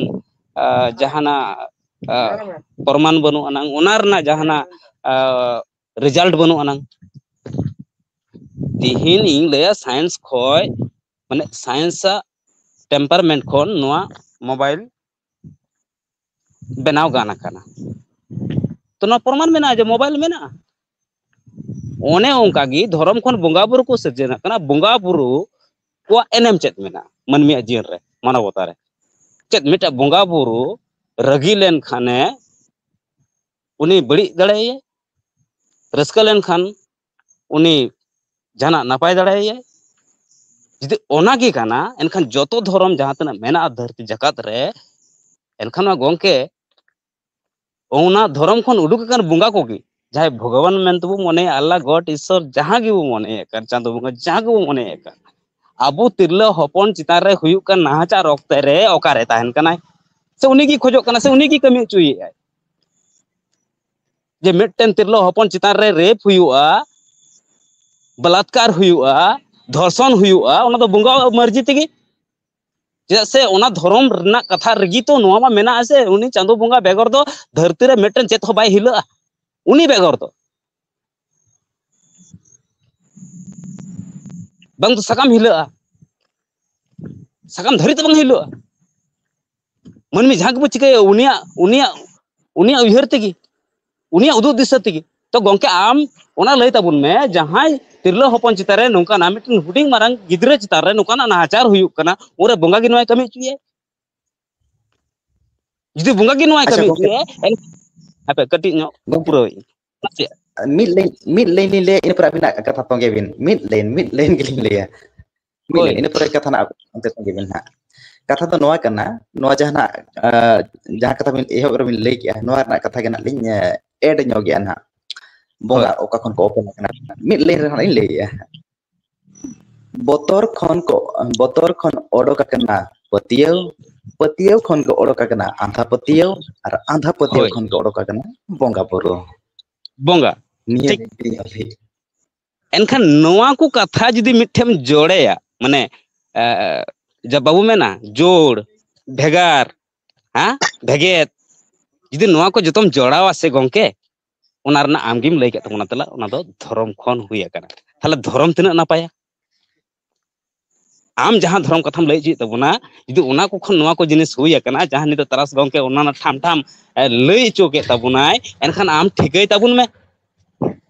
ᱟᱸ, ᱡᱟᱦᱟᱱᱟᱜ ᱟᱸ, ᱯᱨᱚᱢᱟᱱ ᱵᱟᱹᱱᱩᱜ ᱟᱱᱟᱝ, ᱚᱱᱟ ᱨᱮᱱᱟᱜ ᱡᱟᱦᱟᱱᱟᱜ ᱟᱸ, ᱨᱮᱡᱟᱞᱴ ᱵᱟᱹᱱᱩᱜ ᱟᱱᱟᱝ᱾ ᱛᱤᱦᱤᱧ ᱤᱧ ᱞᱟᱹᱭᱟ, ᱥᱟᱭᱮᱱᱥ ᱠᱷᱚᱡ, ᱢᱟᱱᱮ ᱥᱟᱭᱮᱱᱥ ᱟᱜ ᱴᱮᱢᱯᱟᱨᱢᱮᱱᱴ ᱠᱷᱚᱱ ᱱᱚᱣᱟ ᱢᱳᱵᱟᱭᱤᱞ ᱵᱮᱱᱟᱣ ᱜᱟᱱ ᱟᱠᱟᱱᱟ᱾ ᱛᱚ ᱱᱚᱣᱟ ᱯᱨᱚᱢᱟᱱ ᱢᱮᱱᱟᱜᱼᱟ ᱡᱮ ᱢᱳᱵᱟᱭᱤᱞ ᱢᱮᱱᱟᱜᱼᱟ᱾ ᱚᱱᱮ ᱚᱱᱠᱟ ᱜᱮ ᱫᱷᱚᱨᱚᱢ ᱠᱷᱚᱱ ᱵᱚᱸᱜᱟ ᱵᱩᱨᱩ ᱠᱚ ᱥᱤᱨᱡᱟᱹᱱ ᱟᱠᱟᱱᱟ᱾ ᱵᱚᱸᱜᱟ ᱵᱩᱨᱩ ᱠᱚᱣᱟᱜ ᱮᱱᱮᱢ ᱪᱮᱫ ᱢᱮᱱᱟᱜᱼᱟ ᱢᱟᱹᱱᱢᱤᱭᱟᱜ ᱡᱤᱭᱚᱱ ᱨᱮ, ᱢᱟᱱᱚᱵᱚᱛᱟ ᱨᱮ? ᱪᱮᱫ ᱢᱤᱫᱴᱮᱡ ᱵᱚᱸᱜᱟ ᱵᱩᱨᱩ ᱨᱟᱹᱜᱤ ᱞᱮᱱᱠᱷᱟᱱᱮ ᱩᱱᱤ ᱵᱟᱹᱲᱤᱡ ᱫᱟᱲᱮᱭᱟᱭᱟ, ᱨᱟᱹᱥᱠᱟᱹ ᱞᱮᱱᱠᱷᱟᱱ ᱩᱱᱤ ᱡᱟᱦᱟᱱᱟᱜ ᱱᱟᱯᱟᱭ ᱫᱟᱲᱮᱭᱟᱭᱟᱭ? ᱡᱩᱫᱤ ᱚᱱᱟ ᱜᱮ ᱠᱟᱱᱟ, ᱮᱱᱠᱷᱟᱱ ᱡᱚᱛᱚ ᱫᱷᱚᱨᱚᱢ ᱡᱟᱦᱟᱸ ᱛᱤᱱᱟᱹᱜ ᱢᱮᱱᱟᱜᱼᱟ ᱫᱷᱟᱹᱨᱛᱤ ᱡᱟᱠᱟᱛ ᱨᱮ, ᱮᱱᱠᱷᱟᱱ ᱢᱟ ᱜᱚᱢᱠᱮ, ᱚᱱᱟ ᱫᱷᱚᱨᱚᱢ ᱠᱷᱚᱱ ᱩᱰᱩᱠ ᱟᱠᱟᱱ ᱵᱚᱸᱜᱟ ᱠᱚᱜᱮ, ᱡᱟᱦᱟᱸᱭ ᱵᱷᱚᱜᱚᱵᱟᱱ ᱢᱮᱱᱛᱮᱵᱚ ᱢᱚᱱᱮᱭᱟ, ᱟᱞᱞᱟ, ᱜᱚᱰ, ᱤᱥᱥᱚᱨ, ᱡᱟᱦᱟᱸ ᱜᱮᱵᱚ ᱢᱚᱱᱮᱭᱮᱫ ᱠᱟᱱ, ᱪᱟᱸᱫᱳ ᱵᱚᱸᱜᱟ, ᱡᱟᱦᱟᱸ ᱜᱮᱵᱚ ᱢᱚᱱᱮᱭᱮᱫ ᱠᱟᱱ, ᱟᱵᱚ ᱛᱤᱨᱞᱟᱹ ᱦᱚᱯᱚᱱ ᱪᱮᱛᱟᱱ ᱨᱮ ᱦᱩᱭᱩᱜ ᱠᱟᱱ ᱱᱟᱦᱟᱪᱟᱨ ᱚᱠᱛᱮ ᱨᱮ ᱚᱠᱟᱨᱮ ᱛᱟᱦᱮᱱ ᱠᱟᱱᱟᱭ? ᱥᱮ ᱩᱱᱤ ᱜᱮ ᱠᱷᱚᱡᱚᱜ ᱠᱟᱱᱟ, ᱥᱮ ᱩᱱᱤ ᱜᱮ ᱠᱟᱹᱢᱤ ᱦᱚᱪᱚᱭᱮᱫᱟᱭ? ᱡᱮ ᱢᱤᱫᱴᱮᱱ ᱛᱤᱨᱞᱟᱹ ᱦᱚᱯᱚᱱ ᱪᱮᱛᱟᱱ ᱨᱮ ᱨᱮᱯ ᱦᱩᱭᱩᱜᱼᱟ, ᱵᱟᱞᱟᱛᱠᱟᱨ ᱦᱩᱭᱩᱜᱼᱟ, ᱫᱷᱚᱨᱥᱚᱱ ᱦᱩᱭᱩᱜᱼᱟ, ᱚᱱᱟ ᱫᱚ ᱵᱚᱸᱜᱟ ᱢᱟᱹᱨᱡᱤ ᱛᱮᱜᱮ᱾ ᱪᱮᱫᱟᱜ ᱥᱮ ᱚᱱᱟ ᱫᱷᱚᱨᱚᱢ ᱨᱮᱱᱟᱜ ᱠᱟᱛᱷᱟ ᱨᱮᱜᱮ ᱛᱚ ᱱᱚᱣᱟ ᱢᱟ ᱢᱮᱱᱟᱜᱼᱟ ᱥᱮ, ᱩᱱᱤ ᱪᱟᱸᱫᱳ ᱵᱚᱸᱜᱟ ᱵᱮᱜᱚᱨ ᱫᱚ ᱫᱷᱟᱹᱨᱛᱤ ᱨᱮ ᱢᱤᱫᱴᱮᱱ ᱪᱮᱫ ᱦᱚᱸ ᱵᱟᱭ ᱦᱤᱞᱟᱹᱜᱼᱟ, ᱩᱱᱤ ᱵᱮᱜᱚᱨ ᱫᱚ᱾ ᱵᱟᱝ ᱫᱚ ᱥᱟᱠᱟᱢ ᱦᱤᱞᱟᱹᱜᱼᱟ, ᱥᱟᱠᱟᱢ ᱫᱷᱟᱹᱨᱤᱡ ᱫᱚ ᱵᱟᱝ ᱦᱤᱞᱟᱹᱜᱼᱟ᱾ ᱢᱟᱹᱱᱢᱤ ᱡᱟᱦᱟᱸ ᱜᱮᱵᱚ ᱪᱤᱠᱟᱹᱭᱟ, ᱩᱱᱤᱭᱟᱜ, ᱩᱱᱤᱭᱟᱜ, ᱩᱱᱤᱭᱟᱜ ᱩᱭᱦᱟᱹᱨ ᱛᱮᱜᱮ, ᱩᱱᱤᱭᱟᱜ ᱩᱫᱩᱜ ᱫᱤᱥᱟᱹ ᱛᱮᱜᱮ᱾ ᱛᱚ ᱜᱚᱢᱠᱮ, ᱟᱢ ᱚᱱᱟ ᱞᱟᱹᱭ ᱛᱟᱵᱚᱱ ᱢᱮ, ᱡᱟᱦᱟᱸᱭ ᱛᱤᱨᱞᱟᱹ ᱦᱚᱯᱚᱱ ᱪᱮᱛᱟᱱ ᱨᱮ ᱱᱚᱝᱠᱟᱱᱟᱜ ᱢᱤᱫᱴᱮᱱ ᱦᱩᱰᱤᱧ ᱢᱟᱨᱟᱝ ᱜᱤᱫᱽᱨᱟᱹ ᱪᱮᱛᱟᱱ ᱨᱮ ᱱᱚᱝᱠᱟᱱᱟᱜ ᱱᱟᱦᱟᱪᱟᱨ ᱦᱩᱭᱩᱜ ᱠᱟᱱᱟ, ᱩᱱᱨᱮ ᱵᱚᱸᱜᱟ ᱜᱮ ᱱᱚᱣᱟᱭ ᱠᱟᱹᱢᱤ ᱦᱚᱪᱚᱭᱟᱭ? ᱡᱩᱫᱤ ᱵᱚᱸᱜᱟ ᱜᱮ ᱱᱚᱣᱟᱭ ᱟᱪᱪᱷᱟ, ᱠᱟᱹᱢᱤ ᱜᱚᱢᱠᱮ᱾ ᱦᱚᱪᱚᱭᱟᱭ, ᱮᱱ-, ᱦᱟᱯᱮ, ᱠᱟᱹᱴᱤᱡ ᱧᱚᱜ ᱜᱚᱢᱠᱮ᱾ ᱯᱩᱨᱟᱹᱣ ᱤᱧ᱾ ᱪᱮᱫ? ᱢᱤᱫ ᱞᱟᱭᱤᱱ, ᱢᱤᱫ ᱞᱟᱭᱤᱱ ᱞᱤᱧ ᱞᱟᱹᱭᱟ, ᱤᱱᱟᱹ ᱯᱚᱨᱮ ᱟᱹᱵᱤᱱᱟᱜ ᱠᱟᱛᱷᱟ ᱛᱚᱸᱜᱮ ᱵᱤᱱ᱾ ᱢᱤᱫ ᱞᱟᱭᱤᱱ, ᱢᱤᱫ ᱞᱟᱭᱤᱱ ᱜᱮᱞᱤᱧ ᱞᱟᱹᱭᱟ᱾ ᱢᱤᱫ ᱦᱳᱭ᱾ ᱞᱟᱭᱤᱱ, ᱤᱱᱟᱹ ᱯᱚᱨᱮ ᱠᱟᱛᱷᱟ ᱱᱟᱜ ᱚᱱᱛᱮ ᱛᱚᱸᱜᱮ ᱵᱤᱱ ᱦᱟᱸᱜ᱾ ᱠᱟᱛᱷᱟ ᱫᱚ ᱱᱚᱣᱟ ᱠᱟᱱᱟ, ᱱᱚᱣᱟ ᱡᱟᱦᱟᱱᱟᱜ, ᱟᱸ, ᱡᱟᱦᱟᱸ ᱠᱟᱛᱷᱟ ᱵᱤᱱ ᱮᱦᱚᱵ ᱨᱮᱵᱤᱱ ᱞᱟᱹᱭ ᱠᱮᱜᱼᱟ, ᱱᱚᱣᱟ ᱨᱮᱱᱟᱜ ᱠᱟᱛᱷᱟ ᱜᱮ ᱱᱟᱜ ᱞᱤᱧ, ᱟᱸ, ᱮᱰ ᱧᱚᱜᱮᱜᱼᱟ ᱱᱟᱜ᱾ ᱵᱚᱸᱜᱟ ᱦᱳᱭ᱾ ᱚᱠᱟ ᱠᱷᱚᱱ ᱠᱚ ᱚᱯᱮᱞ ᱟᱠᱟᱱᱟ? ᱢᱤᱫ ᱞᱟᱭᱤᱱ ᱨᱮ ᱱᱟᱜ ᱞᱤᱧ ᱞᱟᱹᱭᱮᱜᱼᱟ᱾ ᱵᱚᱛᱚᱨ ᱠᱷᱚᱱ ᱠᱚ ᱵᱚᱛᱚᱨ ᱠᱷᱚᱱ ᱚᱰᱚᱠ ᱟᱠᱟᱱᱟ ᱯᱟᱹᱛᱭᱟᱹᱣ, ᱯᱟᱹᱛᱭᱟᱹᱣ ᱠᱷᱚᱱ ᱠᱚ ᱚᱰᱚᱠ ᱟᱠᱟᱱᱟ ᱟᱸᱫᱷᱟ ᱯᱟᱹᱛᱭᱟᱹᱣ, ᱟᱨ ᱟᱸᱫᱷᱟ ᱯᱟᱹᱛᱭᱟᱹᱣ ᱦᱳᱭ᱾ ᱠᱷᱚᱱ ᱠᱚ ᱚᱰᱚᱠ ᱟᱠᱟᱱᱟ ᱵᱚᱸᱜᱟ ᱵᱩᱨᱩ᱾ ᱵᱚᱸᱜᱟ᱾ ᱱᱤᱭᱟᱹ ᱴᱷᱤᱠ᱾ ᱜᱮ ᱟᱹᱞᱤᱧ᱾ ᱮᱱᱠᱷᱟᱱ ᱱᱚᱣᱟ ᱠᱚ ᱠᱟᱛᱷᱟ ᱡᱩᱫᱤ ᱢᱤᱫᱴᱷᱮᱱ ᱡᱚᱲᱮᱭᱟ, ᱢᱟᱱᱮ, ᱮ, ᱡᱟ ᱵᱟᱵᱚ ᱢᱮᱱᱟ, ᱡᱳᱲ, ᱵᱷᱮᱜᱟᱨ, ᱦᱮᱸ, ᱵᱷᱮᱜᱮᱫ, ᱡᱩᱫᱤ ᱱᱚᱣᱟ ᱠᱚ ᱡᱚᱛᱚᱢ ᱡᱚᱲᱟᱣᱟ ᱥᱮ ᱜᱚᱝᱠᱮ, ᱚᱱᱟ ᱨᱮᱱᱟᱜ ᱟᱢᱜᱮᱢ ᱞᱟᱹᱭ ᱠᱮᱫ ᱛᱟᱵᱚᱱᱟ, ᱛᱟᱦᱞᱮ ᱚᱱᱟ ᱫᱚ ᱫᱷᱚᱨᱚᱢ ᱠᱷᱚᱱ ᱦᱩᱭ ᱟᱠᱟᱱᱟ᱾ ᱛᱟᱦᱞᱮ ᱫᱷᱚᱨᱚᱢ ᱛᱤᱱᱟᱹᱜ ᱱᱟᱯᱟᱭᱟ? ᱟᱢ ᱡᱟᱦᱟᱸ ᱫᱷᱚᱨᱚᱢ ᱠᱟᱛᱷᱟᱢ ᱞᱟᱹᱭ ᱦᱚᱪᱚᱭᱮᱫ ᱛᱟᱵᱚᱱᱟ, ᱡᱩᱫᱤ ᱚᱱᱟ ᱠᱚ ᱠᱷᱚᱱ ᱱᱚᱣᱟ ᱠᱚ ᱡᱤᱱᱤᱥ ᱦᱩᱭ ᱟᱠᱟᱱᱟ, ᱡᱟᱦᱟᱸ ᱱᱤᱛᱚᱜ ᱛᱟᱨᱟᱥ ᱜᱚᱝᱠᱮ ᱚᱱᱟ ᱨᱮᱱᱟᱜ ᱴᱷᱟᱢ ᱴᱷᱟᱢ, ᱮ, ᱞᱟᱹᱭ ᱦᱚᱪᱚ ᱠᱮᱫ ᱛᱟᱵᱚᱱᱟᱭ, ᱮᱱᱠᱷᱟᱱ ᱟᱢ ᱴᱷᱤᱠᱟᱹᱭ ᱛᱟᱵᱚᱱ ᱢᱮ᱾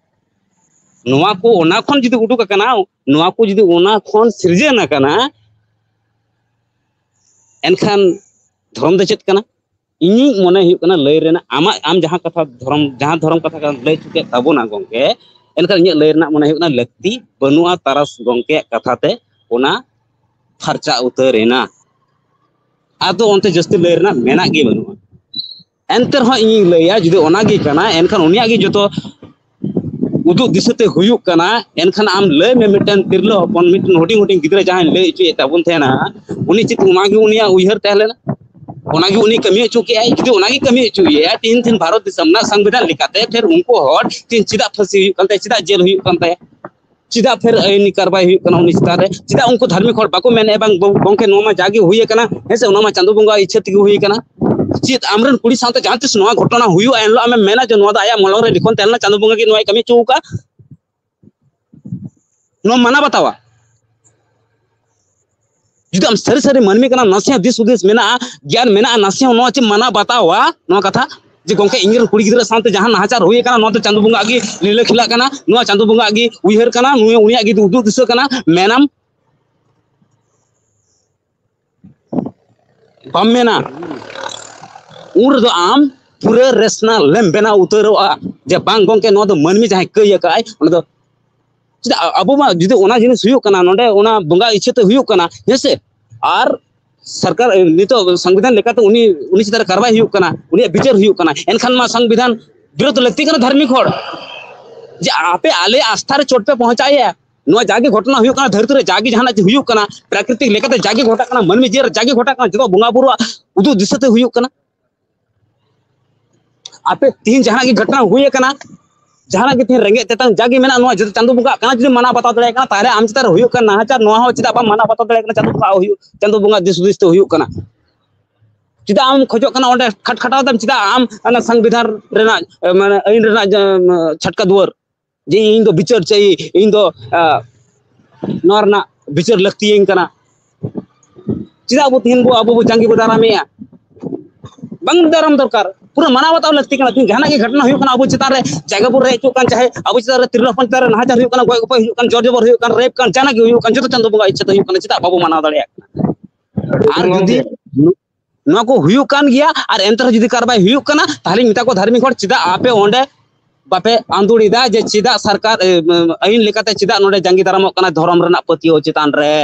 ᱱᱚᱣᱟ ᱠᱚ ᱚᱱᱟ ᱠᱷᱚᱱ ᱡᱩᱫᱤ ᱩᱰᱩᱠ ᱟᱠᱟᱱᱟ, ᱱᱚᱣᱟ ᱠᱚ ᱡᱩᱫᱤ ᱚᱱᱟ ᱠᱷᱚᱱ ᱥᱤᱨᱡᱟᱹᱱ ᱟᱠᱟᱱᱟ, ᱮᱱᱠᱷᱟᱱ ᱫᱷᱚᱨᱚᱢ ᱫᱚ ᱪᱮᱫ ᱠᱟᱱᱟ? ᱤᱧᱤᱡ ᱢᱚᱱᱮ ᱦᱩᱭᱩᱜ ᱠᱟᱱᱟ ᱞᱟᱹᱭ ᱨᱮᱱᱟᱜ, ᱟᱢᱟᱜ, ᱟᱢ ᱡᱟᱦᱟᱸ ᱠᱟᱛᱷᱟ ᱫᱷᱚᱨᱚᱢ, ᱡᱟᱦᱟᱸ ᱫᱷᱚᱨᱚᱢ ᱠᱟᱛᱷᱟ ᱠᱟᱱᱟ ᱞᱟᱹᱭ ᱦᱚᱪᱚ ᱠᱮᱫ ᱛᱟᱵᱚᱱᱟ ᱜᱚᱝᱠᱮ, ᱮᱱᱠᱷᱟᱱ ᱤᱧᱟᱹᱜ ᱞᱟᱹᱭ ᱨᱮᱱᱟᱜ ᱢᱚᱱᱮ ᱦᱩᱭᱩᱜ ᱠᱟᱱᱟ ᱞᱟᱹᱠᱛᱤ ᱵᱟᱹᱱᱩᱜᱼᱟ ᱛᱟᱨᱟᱥ ᱜᱚᱝᱠᱮᱭᱟᱜ ᱠᱟᱛᱷᱟ ᱛᱮ ᱚᱱᱟ ᱯᱷᱟᱨᱪᱟ ᱩᱛᱟᱹᱨ ᱮᱱᱟ᱾ ᱟᱫᱚ ᱚᱱᱛᱮ ᱡᱟᱹᱥᱛᱤ ᱞᱟᱹᱭ ᱨᱮᱱᱟᱜ ᱢᱮᱱᱟᱜ ᱜᱮ ᱵᱟᱹᱱᱩᱜᱼᱟ᱾ ᱮᱱᱛᱮ ᱨᱮᱦᱚᱸ ᱤᱧᱤᱧ ᱞᱟᱹᱭᱟ, ᱡᱩᱫᱤ ᱚᱱᱟ ᱜᱮ ᱠᱟᱱᱟ, ᱮᱱᱠᱷᱟᱱ ᱩᱱᱤᱭᱟᱜ ᱜᱮ ᱡᱚᱛᱚ ᱩᱫᱩᱜ ᱫᱤᱥᱟᱹ ᱛᱮ ᱦᱩᱭᱩᱜ ᱠᱟᱱᱟ᱾ ᱮᱱᱠᱷᱟᱱ ᱟᱢ ᱞᱟᱹᱭ ᱢᱮ, ᱢᱤᱫᱴᱮᱱ ᱛᱤᱨᱞᱟᱹ ᱦᱚᱯᱚᱱ, ᱢᱤᱫᱴᱮᱱ ᱦᱩᱰᱤᱧ ᱦᱩᱰᱤᱧ ᱜᱤᱫᱽᱨᱟᱹ ᱡᱟᱦᱟᱸᱭ ᱞᱟᱹᱭ ᱦᱚᱪᱚᱭᱮᱫ ᱛᱟᱵᱚᱱ ᱛᱟᱦᱮᱱᱟ, ᱩᱱᱤ ᱪᱮᱫ ᱚᱱᱟ ᱜᱮ ᱩᱱᱤᱭᱟᱜ ᱩᱭᱦᱟᱹᱨ ᱛᱟᱦᱮᱸ ᱞᱮᱱᱟ? ᱚᱱᱟ ᱜᱮ ᱩᱱᱤ ᱠᱟᱹᱢᱤ ᱦᱚᱪᱚ ᱠᱮᱜᱼᱟᱭ? ᱡᱩᱫᱤ ᱚᱱᱟ ᱜᱮ ᱠᱟᱹᱢᱤ ᱦᱚᱪᱚᱭᱮᱭᱟ, ᱛᱤᱦᱤᱧ ᱛᱤᱦᱤᱧ ᱵᱷᱟᱨᱚᱛ ᱫᱤᱥᱚᱢ ᱨᱮᱱᱟᱜ ᱥᱚᱝᱵᱤᱫᱷᱟᱱ ᱞᱮᱠᱟᱛᱮ, ᱯᱷᱤᱨ ᱩᱱᱠᱩ ᱦᱚᱲ ᱛᱤᱦᱤᱧ ᱪᱮᱫᱟᱜ ᱯᱷᱟᱹᱥᱤ ᱦᱩᱭᱩᱜ ᱠᱟᱱ ᱛᱟᱭᱟ? ᱪᱮᱫᱟᱜ ᱯᱷᱤᱨ ᱟᱹᱭᱤᱱᱤ ᱠᱟᱨᱵᱟᱭ ᱦᱩᱭᱩᱜ ᱠᱟᱱᱟ ᱩᱱᱤ ᱪᱮᱛᱟᱱ ᱨᱮ? ᱪᱮᱫᱟᱜ ᱩᱱᱠᱩ ᱫᱷᱟᱨᱢᱤᱠ ᱦᱚᱲ ᱵᱟᱠᱚ ᱢᱮᱱᱮᱫᱼᱟ, "ᱵᱟᱝ ᱜᱚ-, ᱜᱚᱝᱠᱮ, ᱱᱚᱣᱟ ᱢᱟ ᱡᱟᱜᱮ ᱦᱩᱭ ᱟᱠᱟᱱᱟ, ᱦᱮᱸ ᱥᱮ, ᱚᱱᱟ ᱢᱟ ᱪᱟᱸᱫᱳ ᱵᱚᱸᱜᱟ ᱤᱪᱪᱷᱟᱹ ᱛᱮᱜᱮ ᱦᱩᱭ ᱟᱠᱟᱱᱟ"? ᱪᱮᱫ ᱟᱢᱨᱮᱱ ᱠᱩᱲᱤ ᱥᱟᱶᱛᱮ ᱡᱟᱦᱟᱸ ᱛᱤᱥ ᱱᱚᱣᱟ ᱜᱷᱚᱴᱚᱱᱟ ᱦᱩᱭᱩᱜᱼᱟ, ᱮᱱᱦᱤᱞᱳᱜ ᱟᱢᱮᱢ ᱢᱮᱱᱟ ᱡᱮ ᱱᱚᱣᱟ ᱫᱚ ᱟᱭᱟᱜ ᱢᱚᱞᱚᱝ ᱨᱮ ᱞᱤᱠᱷᱚᱱ ᱛᱟᱦᱮᱸ ᱞᱮᱱᱟ, ᱪᱟᱸᱫᱳ ᱵᱚᱸᱜᱟ ᱜᱮ ᱱᱚᱣᱟᱭ ᱠᱟᱹᱢᱤ ᱦᱚᱪᱚ ᱟᱠᱟᱫᱼᱟ? ᱱᱚᱣᱟ ᱢᱟᱱᱟ ᱵᱟᱛᱟᱣᱟ? ᱡᱩᱫᱤ ᱟᱢ ᱥᱟᱹᱨᱤ ᱥᱟᱹᱨᱤ ᱢᱟᱹᱱᱢᱤ ᱠᱟᱱᱟᱢ, ᱱᱟᱥᱮᱭᱟᱜ ᱫᱤᱥ ᱦᱩᱫᱤᱥ ᱢᱮᱱᱟᱜᱼᱟ, ᱜᱮᱭᱟᱱ ᱢᱮᱱᱟᱜᱼᱟ, ᱱᱟᱥᱮᱭᱟᱜ ᱱᱚᱣᱟ ᱪᱮᱫ ᱢᱟᱱᱟ ᱵᱟᱛᱟᱣᱟ ᱱᱚᱣᱟ ᱠᱟᱛᱷᱟ? ᱡᱮ ᱜᱚᱝᱠᱮ, ᱤᱧ ᱨᱮᱱ ᱠᱩᱲᱤ ᱜᱤᱫᱽᱨᱟᱹ ᱥᱟᱶᱛᱮ ᱡᱟᱦᱟᱸ ᱱᱟᱦᱟᱪᱟᱨ ᱦᱩᱭ ᱟᱠᱟᱱᱟ, ᱱᱚᱣᱟ ᱫᱚ ᱪᱟᱸᱫᱳ ᱵᱚᱸᱜᱟ ᱜᱮ ᱞᱤᱞᱟᱹ ᱠᱷᱮᱞᱟᱜ ᱠᱟᱱᱟ, ᱱᱚᱣᱟ ᱪᱟᱸᱫᱳ ᱵᱚᱸᱜᱟ ᱜᱮ ᱩᱭᱦᱟᱹᱨ ᱠᱟᱱᱟ, ᱱᱩᱭ ᱩᱱᱤᱭᱟᱜ ᱜᱮ ᱩᱫᱩᱜ ᱫᱤᱥᱟᱹ ᱠᱟᱱᱟ, ᱢᱮᱱᱟᱢ? ᱵᱟᱢ ᱢᱮᱱᱟ, ᱩᱱ ᱨᱮᱫᱚ ᱟᱢ ᱯᱩᱨᱟᱹ ᱨᱮᱥᱱᱟᱞ ᱮᱢ ᱵᱮᱱᱟᱣ ᱩᱛᱟᱹᱨᱚᱜᱼᱟ ᱡᱮ ᱵᱟᱝ ᱜᱚᱝᱠᱮ, ᱱᱚᱣᱟ ᱫᱚ ᱢᱟᱹᱱᱢᱤ ᱡᱟᱦᱟᱸᱭ ᱠᱟᱹᱭ ᱟᱠᱟᱫ ᱟᱭ, ᱚᱱᱟ ᱫᱚ ᱪᱮᱫᱟᱜ ᱟ-, ᱟᱵᱚ ᱢᱟ ᱡᱩᱫᱤ ᱚᱱᱟ ᱡᱤᱱᱤᱥ ᱦᱩᱭᱩᱜ ᱠᱟᱱᱟ, ᱱᱚᱰᱮ ᱚᱱᱟ ᱵᱚᱸᱜᱟ ᱤᱪᱪᱷᱟᱹ ᱛᱮ ᱦᱩᱭᱩᱜ ᱠᱟᱱᱟ, ᱦᱮᱸ ᱥᱮ? ᱟᱨ ᱥᱚᱨᱠᱟᱨ, ᱮ, ᱱᱤᱛᱚᱜ ᱥᱚᱝᱵᱤᱫᱷᱟᱱ ᱞᱮᱠᱟᱛᱮ ᱩᱱᱤ, ᱩᱱᱤ ᱪᱮᱛᱟᱱ ᱨᱮ ᱠᱟᱨᱣᱟᱭ ᱦᱩᱭᱩᱜ ᱠᱟᱱᱟ, ᱩᱱᱤᱭᱟᱜ ᱵᱤᱪᱟᱹᱨ ᱦᱩᱭᱩᱜ ᱠᱟᱱᱟ, ᱮᱱᱠᱷᱟᱱ ᱢᱟ ᱥᱚᱝᱵᱤᱫᱷᱟᱱ ᱵᱤᱨᱳᱫᱷ ᱞᱟᱹᱠᱛᱤ ᱠᱟᱱᱟ ᱫᱷᱟᱨᱢᱤᱠ ᱦᱚᱲ, ᱡᱮ ᱟᱯᱮ ᱟᱞᱮ ᱟᱥᱛᱷᱟ ᱨᱮ ᱪᱳᱴ ᱯᱮ ᱯᱚᱦᱚᱸᱪᱟᱭᱮᱭᱟ, ᱱᱚᱣᱟ ᱡᱟᱜᱮ ᱜᱷᱚᱴᱚᱱᱟ ᱦᱩᱭᱩᱜ ᱠᱟᱱᱟ, ᱫᱷᱟᱹᱨᱛᱤ ᱨᱮ ᱡᱟᱜᱮ ᱡᱟᱦᱟᱱᱟᱜ ᱦᱩᱭᱩᱜ ᱠᱟᱱᱟ, ᱯᱨᱟᱠᱨᱤᱛᱤᱠ ᱞᱮᱠᱟᱛᱮ ᱡᱟᱜᱮ ᱜᱷᱚᱴᱟᱜ ᱠᱟᱱᱟ, ᱢᱟᱹᱱᱢᱤ ᱡᱤᱭᱚᱱ ᱨᱮ ᱡᱟᱜᱮ ᱜᱷᱚᱴᱟᱜ ᱠᱟᱱᱟ, ᱡᱚᱛᱚ ᱵᱚᱸᱜᱟ ᱵᱩᱨᱩᱣᱟᱜ ᱩᱫᱩᱜ ᱫᱤᱥᱟᱹ ᱛᱮ ᱦᱩᱭᱩᱜ ᱠᱟᱱᱟ᱾ ᱟᱯᱮ ᱛᱤᱦᱤᱧ ᱡᱟᱦᱟᱱᱟᱜ ᱜᱮ ᱜᱷᱚᱴᱚᱱᱟ ᱦᱩᱭ ᱟᱠᱟᱱᱟ, ᱡᱟᱦᱟᱱᱟᱜ ᱜᱮ ᱛᱤᱦᱤᱧ ᱨᱮᱸᱜᱮᱡ ᱛᱮᱛᱟᱝ ᱡᱟᱜᱮ ᱢᱮᱱᱟᱜᱼᱟ, ᱱᱚᱣᱟ ᱡᱩᱫᱤ ᱪᱟᱸᱫᱳ ᱵᱚᱸᱜᱟ ᱠᱟᱱᱟ ᱡᱩᱫᱤ ᱢᱟᱱᱟᱣ ᱵᱟᱛᱟᱣ ᱫᱟᱲᱮᱭᱟᱜ ᱠᱟᱱᱟ, ᱛᱟᱦᱚᱞᱮ ᱟᱢ ᱪᱮᱛᱟᱱ ᱨᱮ ᱦᱩᱭᱩᱜ ᱠᱟᱱ ᱱᱟᱦᱟᱪᱟᱨ, ᱱᱚᱣᱟ ᱦᱚᱸ ᱪᱮᱫᱟᱜ ᱵᱟᱢ ᱢᱟᱱᱟᱣ ᱵᱟᱛᱟᱣ ᱫᱟᱲᱮᱭᱟᱜ ᱠᱟᱱᱟ? ᱪᱟᱸᱫᱳ ᱵᱚᱸᱜᱟ ᱦᱩᱭᱩᱜ, ᱪᱟᱸᱫᱳ ᱵᱚᱸᱜᱟ ᱫᱤᱥ ᱦᱩᱫᱤᱥ ᱛᱮ ᱦᱩᱭᱩᱜ ᱠᱟᱱᱟ᱾ ᱪᱮᱫᱟᱜ ᱟᱢ ᱠᱷᱚᱡᱚᱜ ᱠᱟᱱᱟ ᱚᱸᱰᱮ ᱠᱷᱟᱴ ᱠᱷᱟᱴᱟᱣ ᱛᱟᱢ? ᱪᱮᱫᱟᱜ ᱟᱢ ᱚᱱᱟ ᱥᱚᱝᱵᱤᱫᱷᱟᱱ ᱨᱮᱱᱟᱜ, ᱮ, ᱢᱟᱱᱮ ᱟᱹᱭᱤᱱ ᱨᱮᱱᱟᱜ, ᱮ, ᱪᱷᱟᱴᱠᱟ ᱫᱩᱣᱟᱹᱨ ᱡᱮ ᱤᱧ ᱫᱚ ᱵᱤᱪᱟᱹᱨ ᱪᱟᱹᱭ, ᱤᱧ ᱫᱚ, ᱮ, ᱱᱚᱣᱟ ᱨᱮᱱᱟᱜ ᱵᱤᱪᱟᱹᱨ ᱞᱟᱹᱠᱛᱤᱭᱟᱹᱧ ᱠᱟᱱᱟ? ᱪᱮᱫᱟᱜ ᱟᱵᱚ ᱛᱮᱦᱮᱧ ᱵᱚ, ᱟᱵᱚ ᱵᱚ ᱡᱟᱸᱜᱮ ᱵᱚ ᱫᱟᱨᱟᱢᱮᱜᱼᱟ? ᱵᱟᱝ ᱫᱟᱨᱟᱢ ᱫᱚᱨᱠᱟᱨ, ᱯᱩᱨᱟᱹ ᱢᱟᱱᱟᱣ ᱵᱟᱛᱟᱣ ᱞᱟᱹᱠᱛᱤ ᱠᱟᱱᱟ᱾ ᱛᱮᱦᱮᱧ ᱡᱟᱦᱟᱱᱟᱜ ᱜᱮ ᱜᱷᱚᱴᱚᱱᱟ ᱦᱩᱭᱩᱜ ᱠᱟᱱᱟ, ᱟᱵᱚ ᱪᱮᱛᱟᱱ ᱨᱮ ᱡᱟᱭᱜᱟ ᱵᱚ ᱨᱮᱡ ᱦᱚᱪᱚᱜ ᱠᱟᱱ, ᱪᱟᱦᱮ ᱟᱵᱚ ᱪᱮᱛᱟᱱ ᱨᱮ ᱛᱤᱨᱞᱟᱹ ᱦᱚᱯᱚᱱ ᱪᱮᱛᱟᱱ ᱨᱮ ᱱᱟᱦᱟᱪᱟᱨ ᱦᱩᱭᱩᱜ ᱠᱟᱱᱟ, ᱜᱚᱡ ᱜᱚᱯᱚᱡ ᱦᱩᱭᱩᱜ ᱠᱟᱱ, ᱡᱚᱨ ᱡᱚᱵᱚᱨ ᱦᱩᱭᱩᱜ ᱠᱟᱱ, ᱨᱮᱯ ᱠᱟᱱ, ᱡᱟᱦᱟᱱᱟᱜ ᱜᱮ ᱦᱩᱭᱩᱜ ᱠᱟᱱ, ᱡᱚᱛᱚ ᱪᱟᱸᱫᱳ ᱵᱚᱸᱜᱟ ᱤᱪᱪᱷᱟ ᱛᱮ ᱦᱩᱭᱩᱜ ᱠᱟᱱᱟ᱾ ᱪᱮᱫᱟᱜ ᱵᱟᱵᱚ ᱢᱟᱱᱟᱣ ᱫᱟᱲᱮᱭᱟᱜ ᱠᱟᱱᱟ? ᱟᱨ ᱡᱩᱫᱤ ᱱᱚᱣᱟ ᱠᱚ ᱦᱩᱭᱩᱜ ᱠᱟᱱ ᱜᱮᱭᱟ ᱟᱨ ᱮᱱᱛᱮ ᱨᱮᱦᱚᱸ ᱡᱩᱫᱤ ᱠᱟᱨᱵᱟᱭ ᱦᱩᱭᱩᱜ ᱠᱟᱱᱟ, ᱛᱟᱦᱚᱞᱮᱧ ᱢᱮᱛᱟ ᱠᱚᱣᱟ ᱫᱷᱟᱨᱢᱤᱠ ᱦᱚᱲ, ᱪᱮᱫᱟᱜ ᱟᱯᱮ ᱚᱸᱰᱮ ᱵᱟᱯᱮ ᱟᱸᱫᱳᱲ ᱮᱫᱟ ᱡᱮ ᱪᱮᱫᱟᱜ ᱥᱚᱨᱠᱟᱨ, ᱮ, ᱟᱹᱭᱤᱱ ᱞᱮᱠᱟᱛᱮ ᱪᱮᱫᱟᱜ ᱱᱚᱰᱮ ᱡᱟᱸᱜᱮ ᱫᱟᱨᱟᱢᱚᱜ ᱠᱟᱱᱟ ᱫᱷᱚᱨᱚᱢ ᱨᱮᱱᱟᱜ ᱯᱟᱹᱛᱭᱟᱹᱣ ᱪᱮᱛᱟᱱ ᱨᱮ?